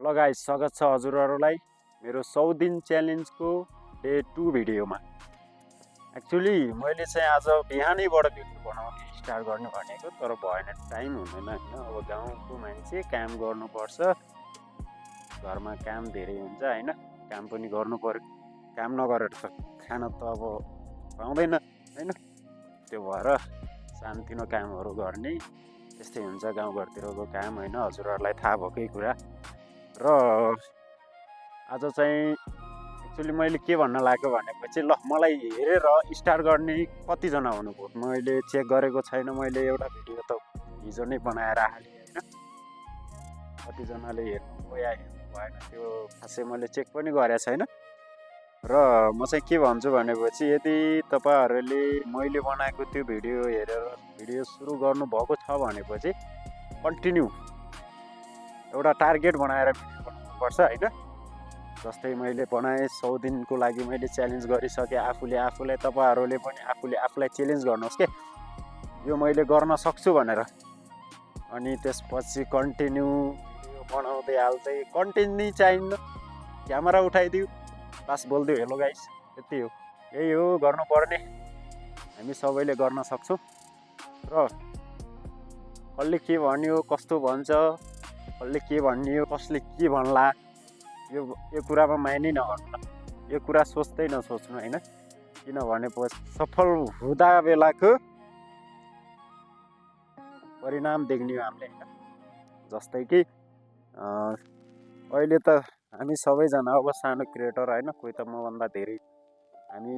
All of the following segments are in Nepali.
हेलो गाइस, स्वागत छ हजुरहरूलाई मेरो 100 दिन च्यालेन्जको डे 2 भिडियोमा। एक्चुअली मैले चाहिँ आज बिहानैबाट भिडियो बनाउने स्टार्ट गर्ने भनेको, तर भएन, टाइम हुँदैन हैन। अब गाउँको मान्छे काम गर्नुपर्छ, घरमा काम धेरै हुन्छ हैन, काम पनि गर्नु पर्यो। काम नगरेर त खाना त अब पाउँदैन हैन। त्यो भएर सानोतिनो कामहरू गर्ने, त्यस्तै हुन्छ गाउँघरतिरको काम हैन, हजुरहरूलाई थाहा भएकै कुरा। र आज चाहिँ एक्चुअली मैले के भन्न लाग्यो भनेपछि, ल मलाई हेरेर स्टार्ट गर्ने कतिजना हुनुभयो मैले चेक गरेको छैन। मैले एउटा भिडियो त हिजो नै बनाएर हालेँ हैन, कतिजनाले हेर्नुभयो या हेर्नु भएन त्यो खासै मैले चेक पनि गरेको छैन। र म चाहिँ के भन्छु भनेपछि, यदि तपाईँहरूले मैले बनाएको त्यो भिडियो हेरेर भिडियो सुरु गर्नुभएको छ भनेपछि कन्टिन्यू एउटा टार्गेट बनाएर भिडियो बनाउनुपर्छ हैन। जस्तै मैले बनाएँ 100 दिनको लागि मैले च्यालेन्ज गरिसकेँ आफूलाई, तपाईँहरूले पनि आफूलाई च्यालेन्ज गर्नुहोस् के यो मैले गर्न सक्छु भनेर। अनि त्यसपछि कन्टिन्यू भिडियो बनाउँदै हाल्दै, कन्टेन्ट नै चाहिन्न, क्यामेरा उठाइदियो बास बोलिदियो हेलो गाइस, यति हो। यही हो गर्नुपर्ने, हामी सबैले गर्न सक्छौँ। र कसले के भन्यो, कस्तो भन्छ, कसले के भन्यो, कसले के भन्ला, यो कुरामा माइनै नगर्नु, यो कुरा सोच्दै नसोच्नु हैन। किनभने सफल हुँदा बेलाको परिणाम देख्ने हो हामीले हैन। जस्तै कि अहिले त हामी सबैजना अब सानो क्रिएटर हैन, कोही त मभन्दा धेरै, हामी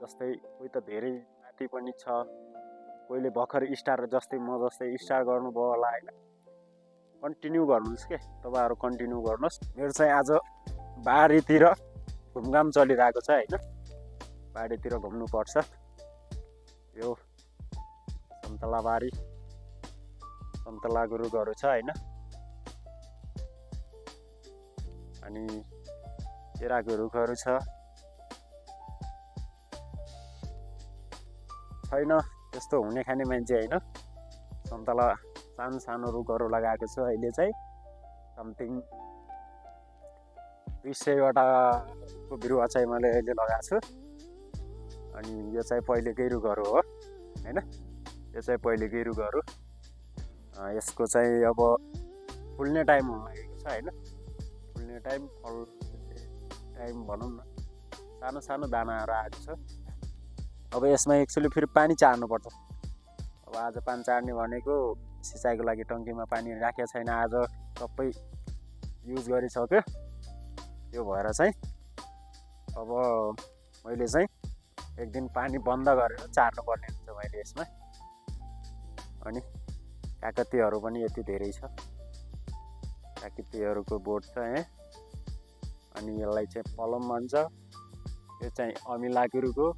जस्तै कोही त धेरै माथि पनि छ, कोहीले भर्खर स्टार्ट, जस्तै म जस्तै स्टार्ट गर्नुभयो होला हैन। कन्टिन्यू गर्नुहोस् के, तपाईँहरू कन्टिन्यू गर्नुहोस्। मेरो चाहिँ आज बारीतिर घुमघाम चलिरहेको छ हैन, बारीतिर घुम्नुपर्छ। यो सन्तला बारी, सन्तलाको रुखहरू छ हैन, अनि केराको रुखहरू छ। छैन त्यस्तो हुने खाने मान्छे हैन, सन्तला सानो सानो रुखहरू लगाएको छु। अहिले चाहिँ समथिङ 200वटाको बिरुवा चाहिँ मैले अहिले लगाएको छु। अनि यो चाहिँ पहिलेकै रुखहरू हो हैन, यो चाहिँ पहिलेकै रुखहरू। यसको चाहिँ अब फुल्ने टाइम हुन लागेको छ हैन, फुल्ने टाइम, फल्ने टाइम भनौँ न। सानो सानो दानाहरू आएको छ। अब यसमा एक्चुअली फेरि पानी चार्नुपर्छ। अब आज पानी चार्ने भनेको सिँचाइको लागि टङ्कीमा पानी राखेको छैन, आज सबै युज गरिसक्यो। त्यो भएर चाहिँ अब मैले चाहिँ एक दिन पानी बन्द गरेर चार्नुपर्ने हुन्छ मैले यसमा। अनि काकतीहरू पनि यति धेरै छ, काकतीहरूको बोट छ यहाँ। अनि यसलाई चाहिँ पलम भन्छ, यो चाहिँ अमिलाको रुख हो।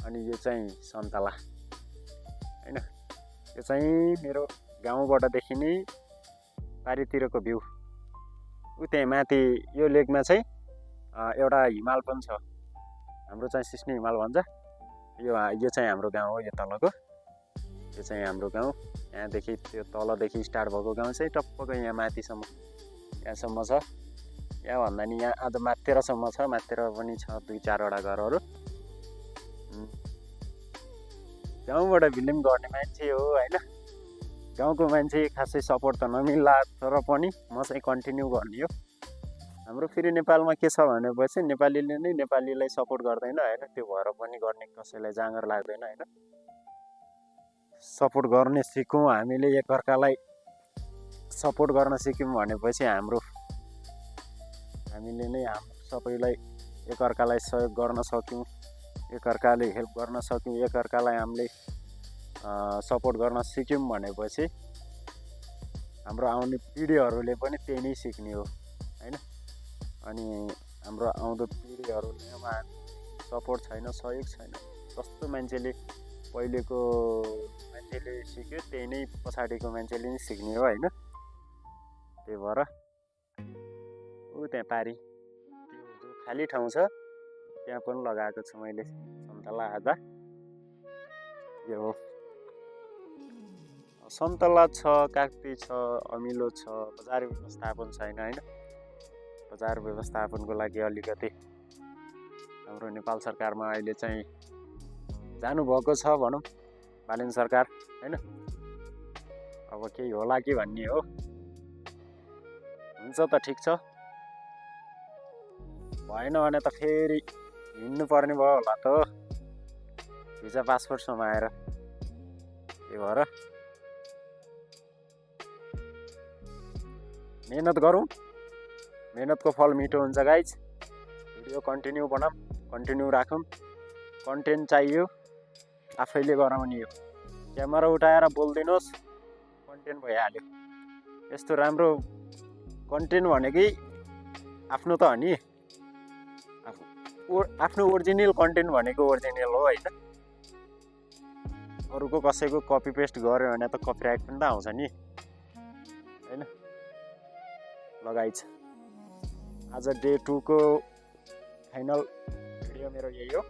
अनि यो चाहिँ सन्तला हैन। यो चाहिँ मेरो गाउँबाट देखिने पारितिरको भ्यू। त्यहाँ माथि यो लेकमा चाहिँ एउटा हिमाल पनि छ, हाम्रो चाहिँ सिस्नु हिमाल भन्छ। यो चाहिँ हाम्रो गाउँ हो, यो तलको यो चाहिँ हाम्रो गाउँ। यहाँदेखि त्यो तलदेखि स्टार्ट भएको गाउँ चाहिँ टप्पको यहाँ माथिसम्म, यहाँसम्म छ। यहाँभन्दा नि यहाँ आज माथिरसम्म छ, माथिर पनि छ 2-4वटा घरहरू। गाउँबाट बिलिङ गर्ने मान्छे हो हैन, गाउँको मान्छे खासै सपोर्ट त नमिल्ला, तर पनि म चाहिँ कन्टिन्यू गर्ने हो। हाम्रो फेरि नेपालमा के छ भनेपछि, नेपालीले नै नेपालीलाई सपोर्ट गर्दैन हैन, त्यो भएर पनि गर्ने कसैलाई जाँगर लाग्दैन हैन। सपोर्ट गर्ने सिकौँ, हामीले एकअर्कालाई सपोर्ट गर्न सिक्यौँ भनेपछि हामीले नै सबैलाई एकअर्कालाई सहयोग गर्न सक्यौँ, एकअर्काले हेल्प गर्न सक्यौँ, एकअर्कालाई हामीले सपोर्ट गर्न सिक्यौँ भनेपछि हाम्रो आउने पिँढीहरूले पनि त्यही नै सिक्ने हो हैन। अनि हाम्रो आउँदो पिँढीहरूमा सपोर्ट छैन, सहयोग छैन, जस्तो मान्छेले पहिलेको मान्छेले सिक्यो त्यही नै पछाडिको मान्छेले नै सिक्ने हो हैन। त्यही भएर त्यहाँ पारी त्यो खाली ठाउँ छ, त्यहाँ पनि लगाएको छु मैले सन्तला आधा। यो सन्तला छ, काक्ती छ, अमिलो छ, बजार व्यवस्थापन छैन हैन। बजार व्यवस्थापनको लागि अलिकति हाम्रो नेपाल सरकारमा अहिले चाहिँ जानुभएको छ भनौँ, बालेन सरकार हैन। अब केही होला कि भन्ने हो। हुन्छ त ठिक छ, भएन भने त फेरि हिँड्नु पर्ने भयो होला त भिजा पासपोर्ट समाएर। त्यही भएर मेहनत गरौँ, मेहनतको फल मिठो हुन्छ गाइज। भिडियो कन्टिन्यू बनाऊँ, कन्टिन्यू राखौँ, कन्टेन्ट चाहियो, आफैले गराउने हो। क्यामेरा उठाएर बोलिदिनुहोस्, कन्टेन्ट भइहाल्यो। यस्तो राम्रो कन्टेन्ट भनेकै आफ्नो त हो नि, आफ्नो ओरिजिनल कन्टेन्ट भनेको ओरिजिनल हो होइन। अरूको कसैको कपी पेस्ट गऱ्यो भने त कपिराइट पनि त आउँछ नि होइन। लगाइछ आज डे 2 को फाइनल भिडियो मेरो यही हो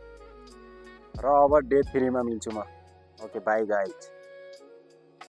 र अब डे 3 मा मिल्छु म। Okay by guys.